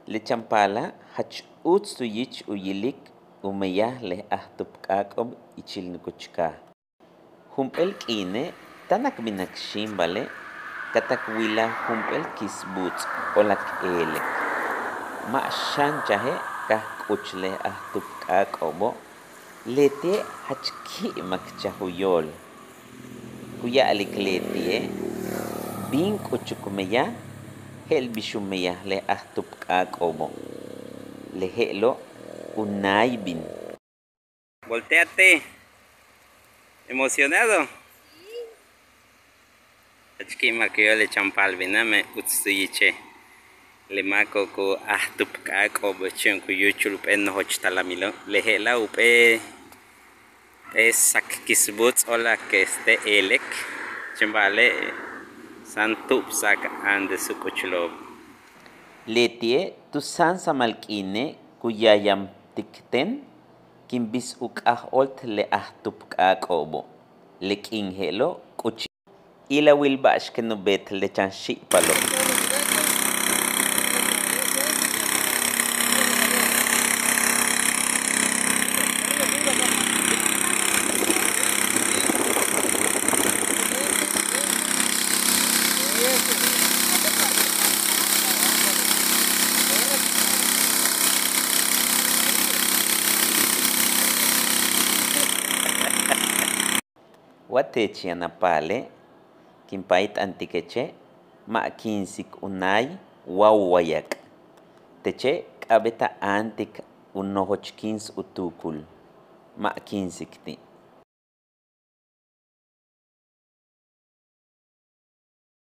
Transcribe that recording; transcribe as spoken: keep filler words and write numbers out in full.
Le chan paala' jach uts tu yich u yilik u meyaj le ajtupk'aak'ob ichil nukuch kaaj. Jump'éel k'iine' táan k bin k xíimbale' ka tak wilaj jump'éel kisbuuts' óolak éelek. Ma' xáanchaje' ka k k'uch le ajtupk'aak'obo', leti'e' jach ki'imak chaj u yóol. Ku ya'alik leti'e': ¿Bin k'uchuk meyaj? Je'el bix u meyaj le ajtupk'aak'obo'. Le je'elo' u náay bin. Voltéate. Emocionado. Jach ki'imak u yóol le chan paal bina', men uts tu yiche'. Le máako' ku ajtupk'aak'ob chéen ku yúuchul jump'éel nojoch talamilo'. Le je'ela' jump'éel sak kisbuuts' óolak este éelek. Chéen ba'ale' sáam tu'ubsa'ak áandes u k'uchulo'ob. Leti'e' tu sáansamal k'iine' ku yayamtik ten kin bis u k'aj óolt le ajtupk'aak'obo'. Le k'iin je'elo' k'uchi'. Ilawil ba'ax ken u beet le chan xi'ipalo'. Wa teech yaan a paale', kin páayt'antikeche', ma' ki'insik u náay wa u wayak. Teche' k'a'abéet a áantik u nojoch ki'ins u tuukul, ma' ki'insik ti'.